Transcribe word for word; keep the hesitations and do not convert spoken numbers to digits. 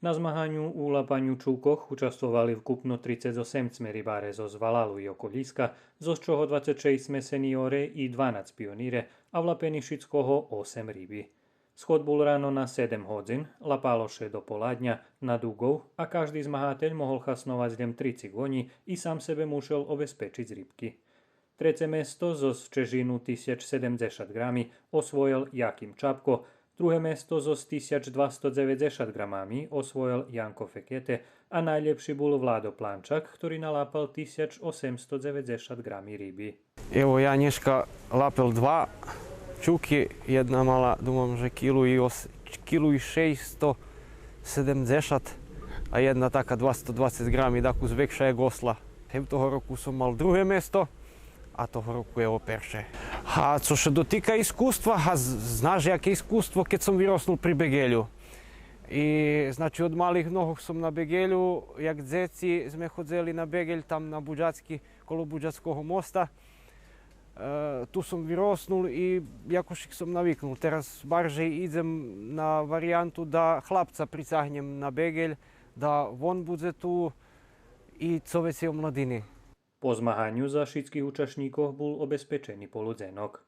На змаганю у лапаню чукох участвовали вкупно трицец осемцме рибаре зоз валалу и околїска, зоз чого двацец шейсцме сенїоре и дванац пионире, а влапени шицкого осем риби. Сход бул рано на седем годзин, лапало ше до поладня на дугов, а кажди змагатель могол хасновац лєм три цигонї и сам себе мушел обезпечиц рибки. Треце место зоз чежину тисяч седемдзешат грами освоєл Яким Чапко, друге место зоз тисяч двасто дзеведзешат грамами освоєл Янко Фекете, а найлєпши бул Владо Планчак, хтори налапал тисяч осемсто дзеведзешат грами риби. Ево, я нєшка лапел два чуки, єдна мала, думам же килу и ос-, килу и шейсто седемдзешат, а єдна така двасто двацец грами, дакус векша як осла. Гев того року сом мал друге место, а того року, ево, перше. А цо ше дотика искуства, а з-, знаш яке искуство, кед сом вироснул при беґелю. И, значи, од малих ногох сом на беґелю, як дзеци зме ходзели на беґель, там на Буджацки, коло Буджацкого моста. Е, ту сом вироснул и якошик сом навикнул. Тераз баржей идзем на вариянту да хлапца прицагнєм на беґель, да вон будзе ту и цо вецей омладини. По змаганю за шицких учашнїкох бул обезпечени полудзенок.